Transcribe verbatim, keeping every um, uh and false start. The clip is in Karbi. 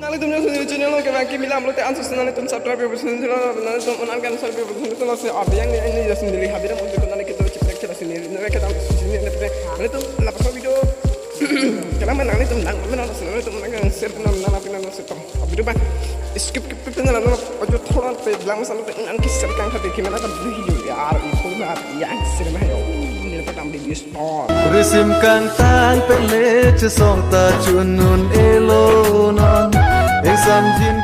Nanglitum jongsi channel lo kevang kimi lam lote ansu si nanglitum subscribe pe pusi nanglitum un-an kan subscribe pe pusi nanglitum lasi abi yang ni ini jasin dili habira mun ko nani kita chipek kita sini ni kita sini ni pe nanglitum lapaso video. Kenapa nanglitum nang mana nanglitum nang share nang nang api nang setom. Abi tu ba skip skip skip nang nang ojo thoran pe lang san pe nang kisar kang hati kimi nang video ya ar ipo na yang sini mah yo. Ini pe tam di store. Risim kangtang pele chesong ta chunun elo non. Ingsam jin